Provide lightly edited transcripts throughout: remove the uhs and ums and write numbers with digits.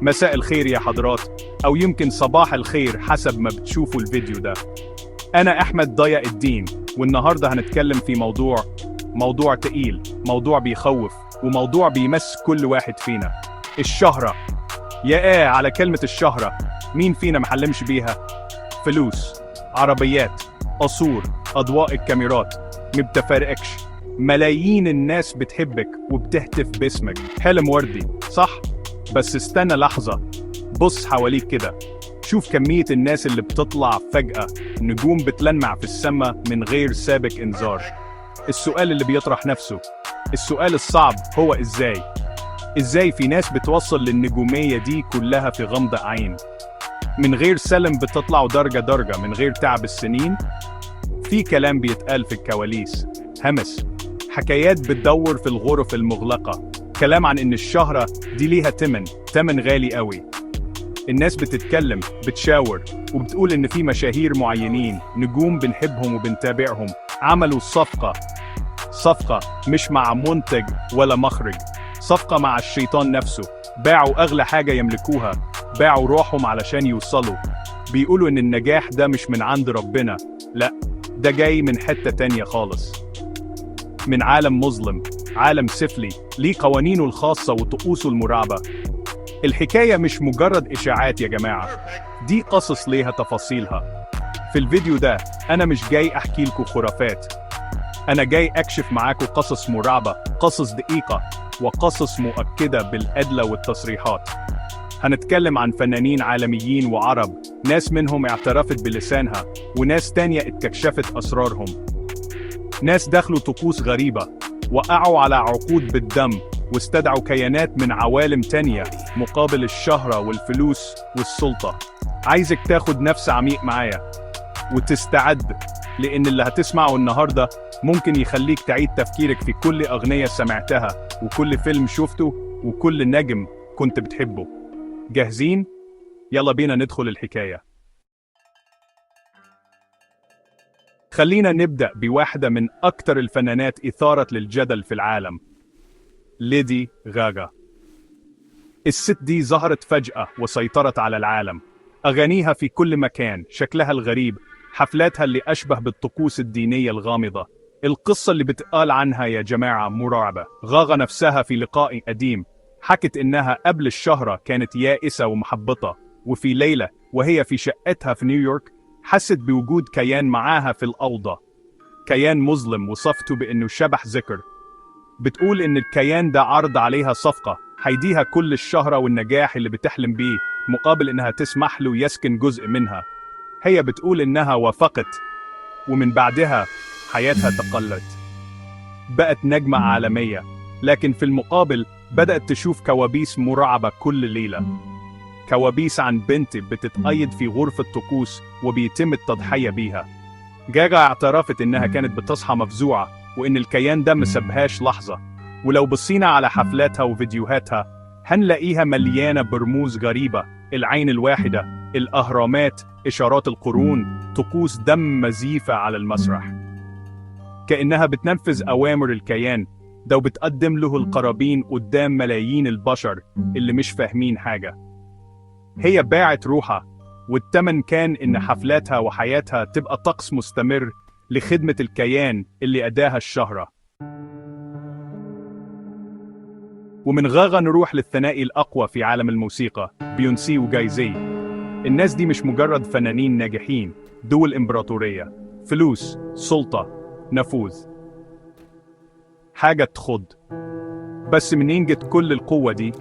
مساء الخير يا حضرات، أو يمكن صباح الخير حسب ما بتشوفوا الفيديو ده. أنا أحمد ضياء الدين، والنهاردة هنتكلم في موضوع تقيل، موضوع بيخوف، وموضوع بيمس كل واحد فينا. الشهرة. يا إيه على كلمة الشهرة، مين فينا محلمش بيها؟ فلوس، عربيات، قصور، أضواء الكاميرات، مبتفارقكش. ملايين الناس بتحبك وبتهتف باسمك. حلم وردي، صح؟ بس استنى لحظة، بص حواليك كده، شوف كمية الناس اللي بتطلع فجأة، نجوم بتلمع في السما من غير سابق إنذار. السؤال اللي بيطرح نفسه، السؤال الصعب، هو إزاي؟ إزاي في ناس بتوصل للنجومية دي كلها في غمضة عين؟ من غير سلم بتطلعوا درجة درجة، من غير تعب السنين؟ في كلام بيتقال في الكواليس، همس، حكايات بتدور في الغرف المغلقة، كلام عن إن الشهرة دي ليها تمن، تمن غالي قوي. الناس بتتكلم، بتشاور، وبتقول إن في مشاهير معينين، نجوم بنحبهم وبنتابعهم، عملوا صفقة. صفقة مش مع منتج ولا مخرج، صفقة مع الشيطان نفسه. باعوا أغلى حاجة يملكوها، باعوا روحهم علشان يوصلوا. بيقولوا إن النجاح ده مش من عند ربنا، لا، ده جاي من حتة تانية خالص، من عالم مظلم، عالم سفلي ليه قوانينه الخاصة وطقوسه المرعبة. الحكاية مش مجرد إشاعات يا جماعة، دي قصص ليها تفاصيلها. في الفيديو ده أنا مش جاي أحكي لكم خرافات، أنا جاي أكشف معاكم قصص مرعبة، قصص دقيقة، وقصص مؤكدة بالأدلة والتصريحات. هنتكلم عن فنانين عالميين وعرب، ناس منهم اعترفت بلسانها وناس تانية اتكشفت أسرارهم، ناس دخلوا طقوس غريبة، وقعوا على عقود بالدم، واستدعوا كيانات من عوالم تانية مقابل الشهرة والفلوس والسلطة. عايزك تاخد نفس عميق معايا وتستعد، لأن اللي هتسمعه النهاردة ممكن يخليك تعيد تفكيرك في كل أغنية سمعتها وكل فيلم شفته وكل نجم كنت بتحبه. جاهزين؟ يلا بينا ندخل الحكاية. خلينا نبدأ بواحدة من أكتر الفنانات إثارة للجدل في العالم، ليدي غاغا. الست دي ظهرت فجأة وسيطرت على العالم. أغانيها في كل مكان، شكلها الغريب، حفلاتها اللي أشبه بالطقوس الدينية الغامضة. القصة اللي بتقال عنها يا جماعة مرعبة. غاغا نفسها في لقاء قديم حكت إنها قبل الشهرة كانت يائسة ومحبطة، وفي ليلة وهي في شقتها في نيويورك حست بوجود كيان معاها في الأوضة، كيان مظلم وصفته بإنه شبح ذكر. بتقول إن الكيان ده عرض عليها صفقة هيديها كل الشهرة والنجاح اللي بتحلم بيه مقابل إنها تسمح له يسكن جزء منها. هي بتقول إنها وافقت، ومن بعدها حياتها تقلت، بقت نجمة عالمية، لكن في المقابل بدأت تشوف كوابيس مرعبة كل ليلة. كوابيس عن بنت بتتقيد في غرفة طقوس وبيتم التضحية بيها. جاجا اعترفت إنها كانت بتصحى مفزوعة، وإن الكيان ده مسبهاش لحظة. ولو بصينا على حفلاتها وفيديوهاتها هنلاقيها مليانة برموز غريبة، العين الواحدة، الأهرامات، إشارات القرون، طقوس دم مزيفة على المسرح، كأنها بتنفذ أوامر الكيان ده وبتقدم له القرابين قدام ملايين البشر اللي مش فاهمين حاجة. هي باعت روحها، والتمن كان إن حفلاتها وحياتها تبقى طقس مستمر لخدمة الكيان اللي أداها الشهرة. ومن غاغا نروح للثنائي الأقوى في عالم الموسيقى، بيونسي وجايزي. الناس دي مش مجرد فنانين ناجحين، دول إمبراطورية، فلوس، سلطة، نفوذ، حاجة تخض. بس منين جت كل القوة دي؟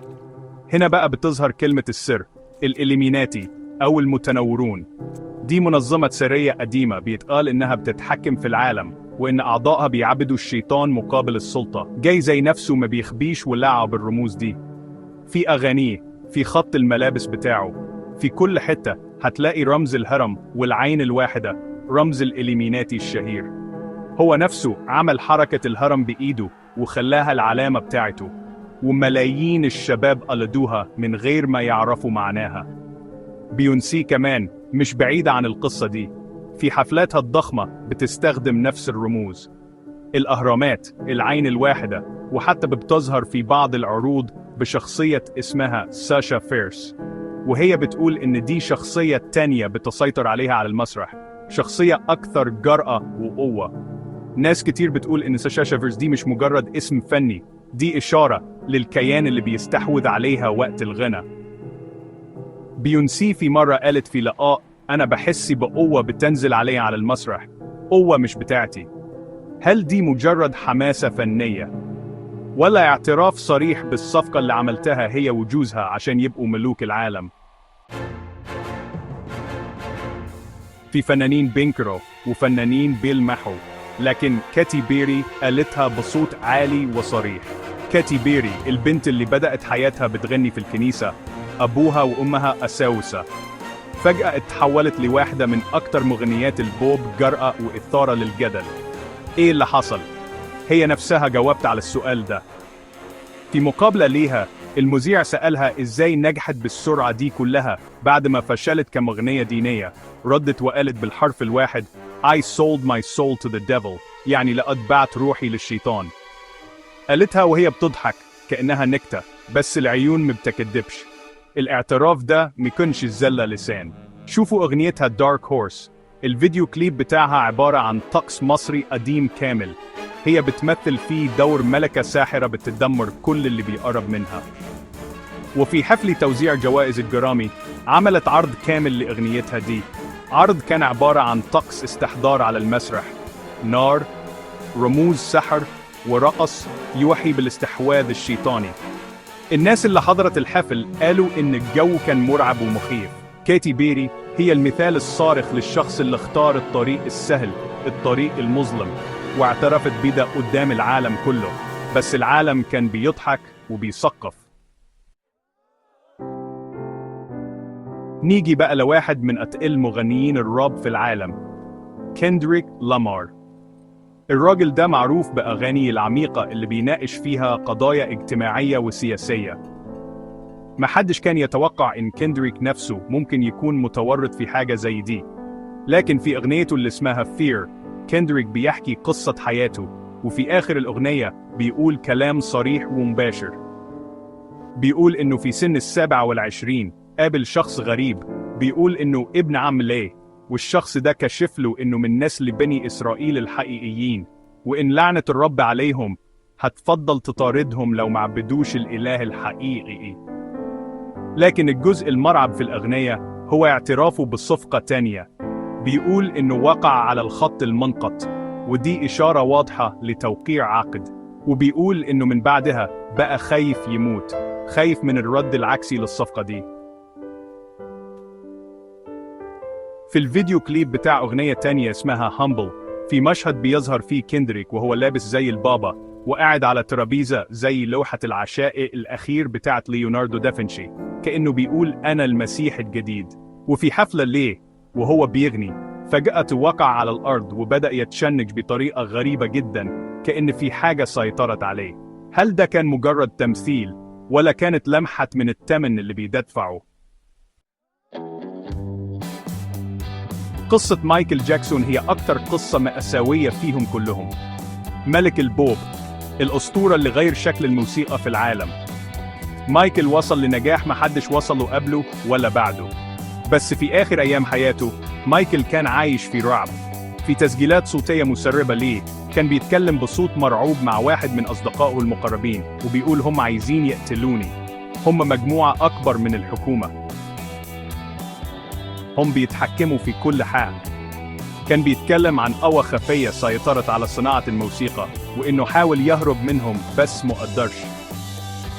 هنا بقى بتظهر كلمة السر، الإليميناتي أو المتنورون. دي منظمة سرية قديمة بيتقال إنها بتتحكم في العالم، وإن أعضائها بيعبدوا الشيطان مقابل السلطة. جاي زي نفسه ما بيخبيش ولاعه بالرموز دي. في أغانيه، في خط الملابس بتاعه، في كل حتة هتلاقي رمز الهرم والعين الواحدة، رمز الإليميناتي الشهير. هو نفسه عمل حركة الهرم بإيده وخلاها العلامة بتاعته، وملايين الشباب قلدوها من غير ما يعرفوا معناها. بيونسي كمان مش بعيدة عن القصة دي، في حفلاتها الضخمة بتستخدم نفس الرموز، الأهرامات، العين الواحدة، وحتى بتظهر في بعض العروض بشخصية اسمها ساشا فيرس، وهي بتقول إن دي شخصية تانية بتسيطر عليها على المسرح، شخصية أكثر جرأة وقوة. ناس كتير بتقول إن ساشا فيرس دي مش مجرد اسم فني، دي إشارة للكيان اللي بيستحوذ عليها وقت الغنى. بيونسي في مرة قالت في لقاء: أنا بحس بقوة بتنزل علي على المسرح، قوة مش بتاعتي. هل دي مجرد حماسة فنية، ولا اعتراف صريح بالصفقة اللي عملتها هي وجوزها عشان يبقوا ملوك العالم؟ في فنانين بينكروا وفنانين بيلمحوا، لكن كاتي بيري قالتها بصوت عالي وصريح. كاتي بيري البنت اللي بدأت حياتها بتغني في الكنيسة، أبوها وأمها أساوسة، فجأة اتحولت لواحدة من أكتر مغنيات البوب جرأة وإثارة للجدل. إيه اللي حصل؟ هي نفسها جاوبت على السؤال ده. في مقابلة ليها المذيع سألها إزاي نجحت بالسرعة دي كلها بعد ما فشلت كمغنية دينية. ردت وقالت بالحرف الواحد: I sold my soul to the devil، يعني لقد بعت روحي للشيطان. قالتها وهي بتضحك كأنها نكتة، بس العيون مبتكدبش. الاعتراف ده ميكونش زلة لسان. شوفوا أغنيتها Dark Horse، الفيديو كليب بتاعها عبارة عن طقس مصري قديم كامل، هي بتمثل فيه دور ملكة ساحرة بتدمر كل اللي بيقرب منها. وفي حفل توزيع جوائز الجرامي عملت عرض كامل لأغنيتها دي، عرض كان عبارة عن طقس استحضار على المسرح، نار، رموز سحر، ورقص يوحي بالاستحواذ الشيطاني. الناس اللي حضرت الحفل قالوا إن الجو كان مرعب ومخيف. كاتي بيري هي المثال الصارخ للشخص اللي اختار الطريق السهل، الطريق المظلم، واعترفت بده قدام العالم كله، بس العالم كان بيضحك وبيسقف. نيجي بقى لواحد من أتقل مغنيين الراب في العالم، كندريك لامار. الراجل ده معروف بأغانيه العميقة اللي بيناقش فيها قضايا اجتماعية وسياسية. محدش كان يتوقع إن كندريك نفسه ممكن يكون متورط في حاجة زي دي، لكن في أغنيته اللي اسمها Fear، كندريك بيحكي قصة حياته، وفي آخر الأغنية بيقول كلام صريح ومباشر. بيقول إنه في سن 27 قابل شخص غريب، بيقول إنه ابن عم ليه، والشخص ده كشف له إنه من نسل بني إسرائيل الحقيقيين، وإن لعنة الرب عليهم هتفضل تطاردهم لو معبدوش الإله الحقيقي. لكن الجزء المرعب في الأغنية هو اعترافه بصفقة تانية. بيقول إنه وقع على الخط المنقط، ودي إشارة واضحة لتوقيع عقد. وبيقول إنه من بعدها بقى خايف يموت، خايف من الرد العكسي للصفقة دي. في الفيديو كليب بتاع أغنية تانية اسمها Humble، في مشهد بيظهر فيه كندريك وهو لابس زي البابا وقاعد على ترابيزة زي لوحة العشاء الأخير بتاعت ليوناردو دافنشي، كأنه بيقول أنا المسيح الجديد. وفي حفلة ليه وهو بيغني فجأة وقع على الأرض وبدأ يتشنج بطريقة غريبة جدا، كأن في حاجة سيطرت عليه. هل ده كان مجرد تمثيل ولا كانت لمحة من الثمن اللي بيدفعه؟ قصة مايكل جاكسون هي أكتر قصة مأساوية فيهم كلهم. ملك البوب، الأسطورة اللي غير شكل الموسيقى في العالم. مايكل وصل لنجاح محدش وصله قبله ولا بعده، بس في آخر أيام حياته مايكل كان عايش في رعب. في تسجيلات صوتية مسربة ليه كان بيتكلم بصوت مرعوب مع واحد من أصدقائه المقربين وبيقول هم عايزين يقتلوني، هم مجموعة أكبر من الحكومة، هم بيتحكموا في كل حاجة. كان بيتكلم عن قوة خفية سيطرت على صناعة الموسيقى وإنه حاول يهرب منهم بس مقدرش.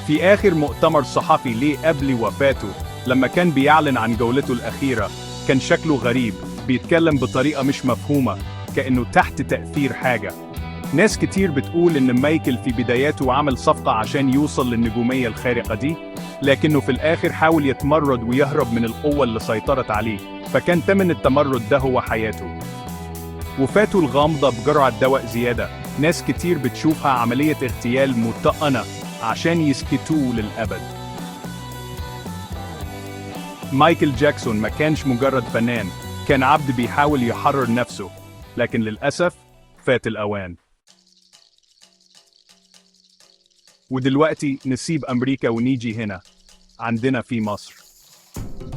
في آخر مؤتمر صحفي ليه قبل وفاته لما كان بيعلن عن جولته الأخيرة كان شكله غريب، بيتكلم بطريقة مش مفهومة كأنه تحت تأثير حاجة. ناس كتير بتقول إن مايكل في بداياته عمل صفقة عشان يوصل للنجومية الخارقة دي، لكنه في الآخر حاول يتمرد ويهرب من القوة اللي سيطرت عليه، فكان ثمن التمرد ده هو حياته. وفاته الغامضة بجرعة دواء زيادة ناس كتير بتشوفها عملية اغتيال متقنة عشان يسكتوه للأبد. مايكل جاكسون ما كانش مجرد فنان، كان عبد بيحاول يحرر نفسه، لكن للأسف فات الأوان. ودلوقتي نسيب أمريكا ونيجي هنا عندنا في مصر.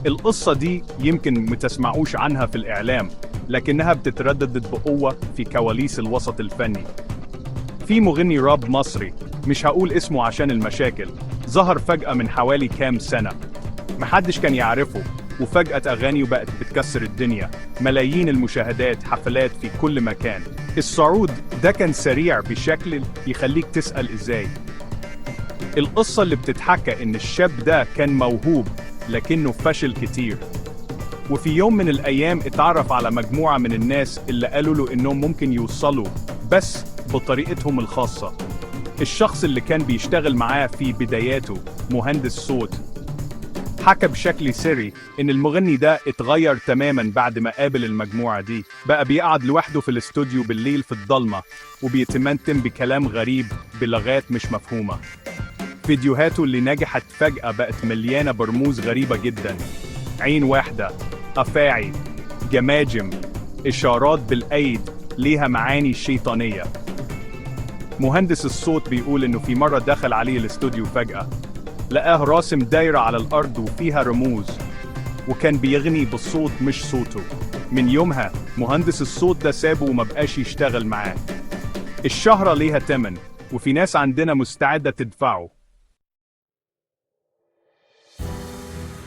القصة دي يمكن متسمعوش عنها في الإعلام، لكنها بتتردد بقوة في كواليس الوسط الفني. في مغني راب مصري، مش هقول اسمه عشان المشاكل، ظهر فجأة من حوالي كام سنة، محدش كان يعرفه، وفجأة أغانيه بقت بتكسر الدنيا، ملايين المشاهدات، حفلات في كل مكان. الصعود ده كان سريع بشكل يخليك تسأل إزاي. القصة اللي بتتحكى إن الشاب ده كان موهوب لكنه فشل كتير، وفي يوم من الأيام اتعرف على مجموعة من الناس اللي قالوا له إنهم ممكن يوصلوا بس بطريقتهم الخاصة. الشخص اللي كان بيشتغل معاه في بداياته، مهندس صوت، حكى بشكل سري إن المغني ده اتغير تماما بعد ما قابل المجموعة دي. بقى بيقعد لوحده في الاستوديو بالليل في الضلمة، وبيتمتم بكلام غريب بلغات مش مفهومة. فيديوهاته اللي نجحت فجأة بقت مليانة برموز غريبة جدا، عين واحدة، أفاعي، جماجم، إشارات بالأيد ليها معاني شيطانية. مهندس الصوت بيقول إنه في مرة دخل عليه الاستوديو فجأة، لقاه راسم دايرة على الأرض وفيها رموز، وكان بيغني بصوت مش صوته. من يومها مهندس الصوت ده سابه ومبقاش يشتغل معاه. الشهرة ليها تمن، وفي ناس عندنا مستعدة تدفعه.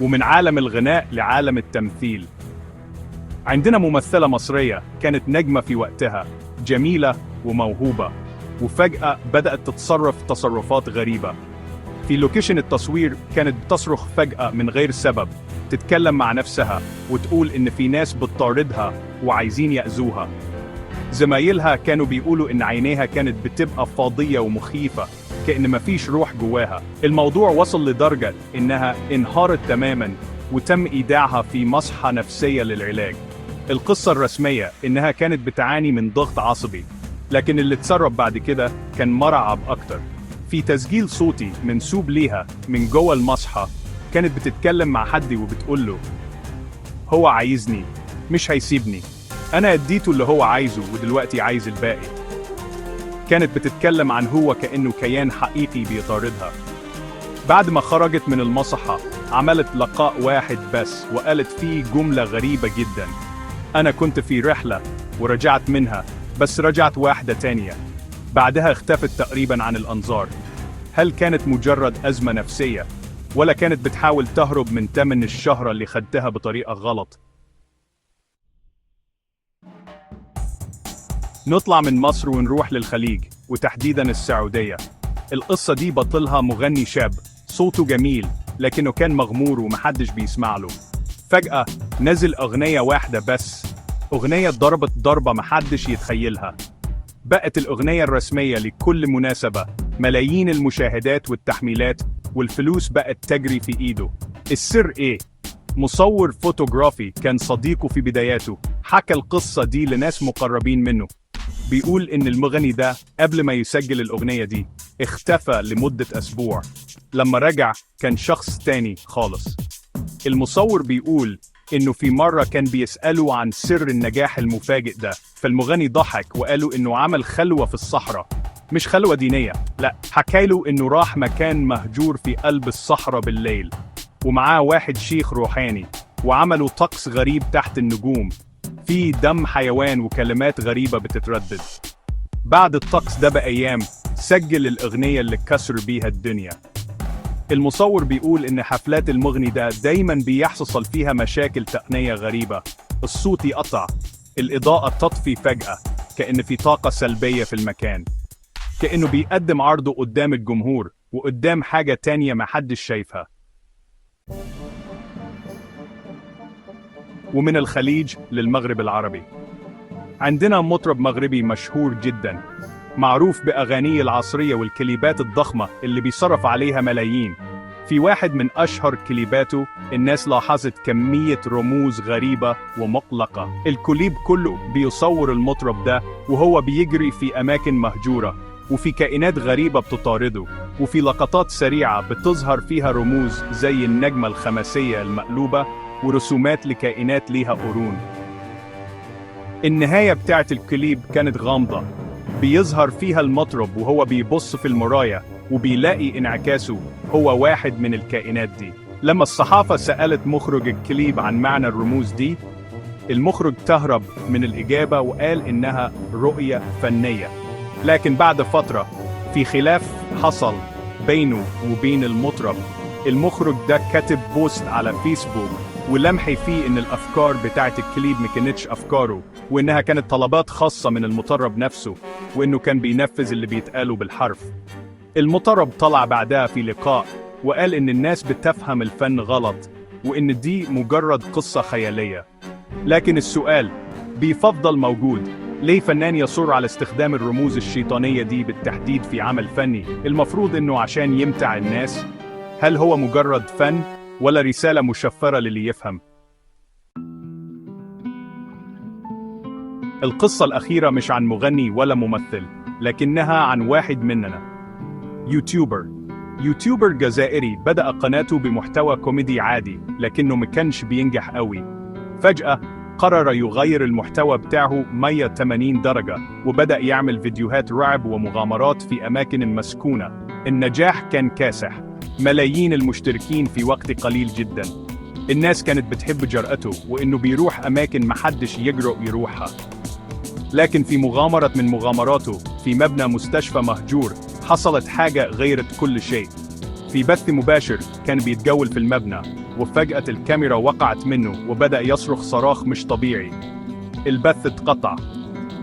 ومن عالم الغناء لعالم التمثيل، عندنا ممثلة مصرية كانت نجمة في وقتها، جميلة وموهوبة، وفجأة بدأت تتصرف تصرفات غريبة. في location التصوير كانت بتصرخ فجأة من غير سبب، تتكلم مع نفسها وتقول إن في ناس بتطاردها وعايزين يأذوها. زمايلها كانوا بيقولوا إن عينيها كانت بتبقى فاضية ومخيفة، كأن مفيش روح جواها. الموضوع وصل لدرجة إنها انهارت تماما، وتم إيداعها في مصحة نفسية للعلاج. القصة الرسمية إنها كانت بتعاني من ضغط عصبي، لكن اللي اتسرب بعد كده كان مرعب أكتر. في تسجيل صوتي منسوب ليها من جوه المصحة، كانت بتتكلم مع حد وبتقول له: هو عايزني، مش هيسيبني، أنا اديته اللي هو عايزه ودلوقتي عايز الباقي. كانت بتتكلم عن هو كأنه كيان حقيقي بيطاردها. بعد ما خرجت من المصحة عملت لقاء واحد بس، وقالت فيه جملة غريبة جدا: أنا كنت في رحلة ورجعت منها، بس رجعت واحدة تانية. بعدها اختفت تقريبا عن الأنظار. هل كانت مجرد أزمة نفسية، ولا كانت بتحاول تهرب من تمن الشهرة اللي خدتها بطريقة غلط؟ نطلع من مصر ونروح للخليج، وتحديدا السعودية. القصة دي بطلها مغني شاب صوته جميل، لكنه كان مغمور ومحدش بيسمع له. فجأة نزل أغنية واحدة بس، أغنية ضربت ضربة محدش يتخيلها. بقت الأغنية الرسمية لكل مناسبة، ملايين المشاهدات والتحميلات، والفلوس بقت تجري في إيده. السر إيه؟ مصور فوتوغرافي كان صديقه في بداياته حكى القصة دي لناس مقربين منه. بيقول إن المغني ده قبل ما يسجل الأغنية دي اختفى لمدة أسبوع، لما رجع كان شخص تاني خالص. المصور بيقول إنه في مرة كان بيسأله عن سر النجاح المفاجئ ده، فالمغني ضحك وقاله إنه عمل خلوة في الصحراء، مش خلوة دينية، لا، حكاله إنه راح مكان مهجور في قلب الصحراء بالليل، ومعاه واحد شيخ روحاني، وعملوا طقس غريب تحت النجوم، فيه دم حيوان وكلمات غريبة بتتردد. بعد الطقس ده بأيام سجل الأغنية اللي كسر بيها الدنيا. المصور بيقول إن حفلات المغني ده دايما بيحصل فيها مشاكل تقنية غريبة، الصوت يقطع، الإضاءة تطفي فجأة، كأن في طاقة سلبية في المكان، كأنه بيقدم عرضه قدام الجمهور وقدام حاجة تانية محدش شايفها. ومن الخليج للمغرب العربي، عندنا مطرب مغربي مشهور جدا، معروف بأغانيه العصرية والكليبات الضخمة اللي بيصرف عليها ملايين. في واحد من أشهر كليباته الناس لاحظت كمية رموز غريبة ومقلقة. الكليب كله بيصور المطرب ده وهو بيجري في أماكن مهجورة، وفي كائنات غريبة بتطارده، وفي لقطات سريعة بتظهر فيها رموز زي النجمة الخماسية المقلوبة ورسومات لكائنات ليها قرون. النهاية بتاعت الكليب كانت غامضة. بيظهر فيها المطرب وهو بيبص في المراية وبيلاقي انعكاسه هو واحد من الكائنات دي. لما الصحافة سألت مخرج الكليب عن معنى الرموز دي، المخرج تهرب من الإجابة وقال إنها رؤية فنية. لكن بعد فترة في خلاف حصل بينه وبين المطرب، المخرج ده كتب post على فيسبوك ولمح فيه إن الأفكار بتاعت الكليب ما كانتش أفكاره، وإنها كانت طلبات خاصة من المطرب نفسه، وإنه كان بينفذ اللي بيتقاله بالحرف. المطرب طلع بعدها في لقاء وقال إن الناس بتفهم الفن غلط، وإن دي مجرد قصة خيالية. لكن السؤال بيفضل موجود: ليه فنان يصر على استخدام الرموز الشيطانية دي بالتحديد في عمل فني المفروض إنه عشان يمتع الناس؟ هل هو مجرد فن ولا رسالة مشفرة للي يفهم؟ القصة الأخيرة مش عن مغني ولا ممثل، لكنها عن واحد مننا، YouTuber جزائري بدأ قناته بمحتوى كوميدي عادي، لكنه مكانش بينجح قوي. فجأة قرر يغير المحتوى بتاعه 180 درجة، وبدأ يعمل فيديوهات رعب ومغامرات في أماكن مسكونة. النجاح كان كاسح، ملايين المشتركين في وقت قليل جدا. الناس كانت بتحب جرأته وإنه بيروح أماكن محدش يجرؤ يروحها. لكن في مغامرة من مغامراته في مبنى مستشفى مهجور، حصلت حاجة غيرت كل شيء. في بث مباشر كان بيتجول في المبنى، وفجأة الكاميرا وقعت منه وبدأ يصرخ صراخ مش طبيعي. البث اتقطع.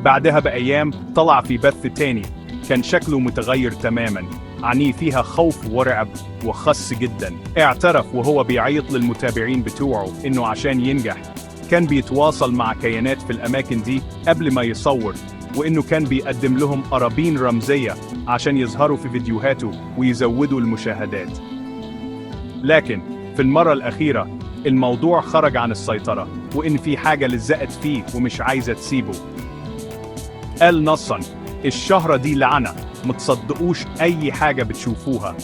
بعدها بأيام طلع في بث تاني كان شكله متغير تماما، عنيه فيها خوف ورعب وخس جدا. اعترف وهو بيعيط للمتابعين بتوعه إنه عشان ينجح كان بيتواصل مع كيانات في الأماكن دي قبل ما يصور، وإنه كان بيقدم لهم قرابين رمزية عشان يظهروا في فيديوهاته ويزودوا المشاهدات. لكن في المرة الأخيرة الموضوع خرج عن السيطرة، وإن في حاجة لزقت فيه ومش عايزة تسيبه. قال نصا: الشهرة دي لعنة، متصدقوش أي حاجة بتشوفوها.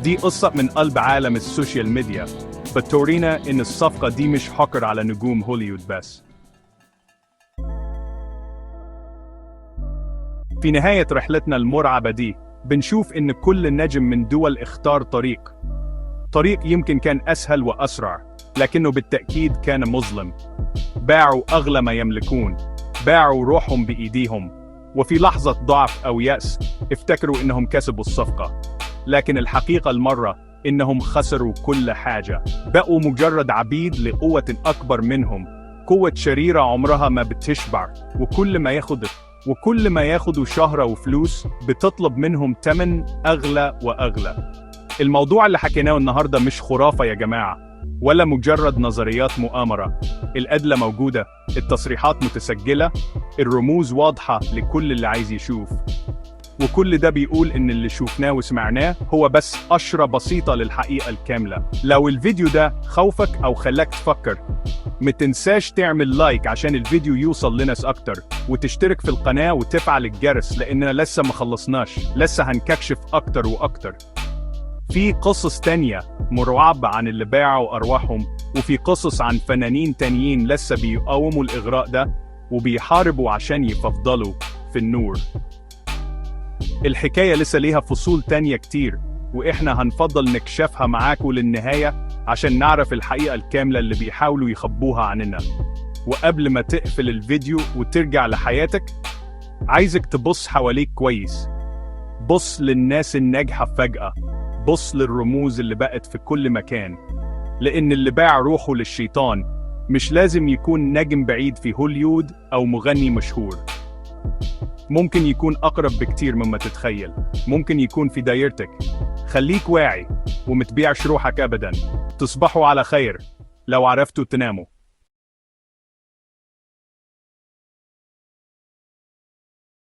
دي قصة من قلب عالم ال social media، بتورينا إن الصفقة دي مش حكر على نجوم هوليوود بس. في نهاية رحلتنا المرعبة دي بنشوف إن كل نجم من دول اختار طريق يمكن كان أسهل وأسرع، لكنه بالتأكيد كان مظلم. باعوا أغلى ما يملكون، باعوا روحهم بإيديهم، وفي لحظة ضعف أو يأس افتكروا إنهم كسبوا الصفقة. لكن الحقيقة المرة إنهم خسروا كل حاجة، بقوا مجرد عبيد لقوة أكبر منهم، قوة شريرة عمرها ما بتشبع، وكل ما ياخدوا شهرة وفلوس بتطلب منهم تمن أغلى وأغلى. الموضوع اللي حكيناه النهاردة مش خرافة يا جماعة، ولا مجرد نظريات مؤامرة. الأدلة موجودة، التصريحات متسجلة، الرموز واضحة لكل اللي عايز يشوف. وكل ده بيقول إن اللي شوفناه وسمعناه هو بس قشرة بسيطة للحقيقة الكاملة. لو الفيديو ده خوفك أو خلاك تفكر، متنساش تعمل like عشان الفيديو يوصل لناس أكتر، وتشترك في القناة وتفعل الجرس، لأننا لسه ما خلصناش، لسه هنكشف أكتر وأكتر. في قصص تانية مرعبة عن اللي باعوا أرواحهم، وفي قصص عن فنانين تانيين لسه بيقاوموا الإغراء ده وبيحاربوا عشان يفضلوا في النور. الحكاية لسه ليها فصول تانية كتير، وإحنا هنفضل نكشفها معاكم للنهاية عشان نعرف الحقيقة الكاملة اللي بيحاولوا يخبوها عننا. وقبل ما تقفل الفيديو وترجع لحياتك، عايزك تبص حواليك كويس. بص للناس الناجحة فجأة، بص للرموز اللي بقت في كل مكان، لأن اللي باع روحه للشيطان مش لازم يكون نجم بعيد في هوليود أو مغني مشهور. ممكن يكون أقرب بكتير مما تتخيل، ممكن يكون في دايرتك. خليك واعي ومتبيعش روحك أبدا. تصبحوا على خير لو عرفتوا تناموا.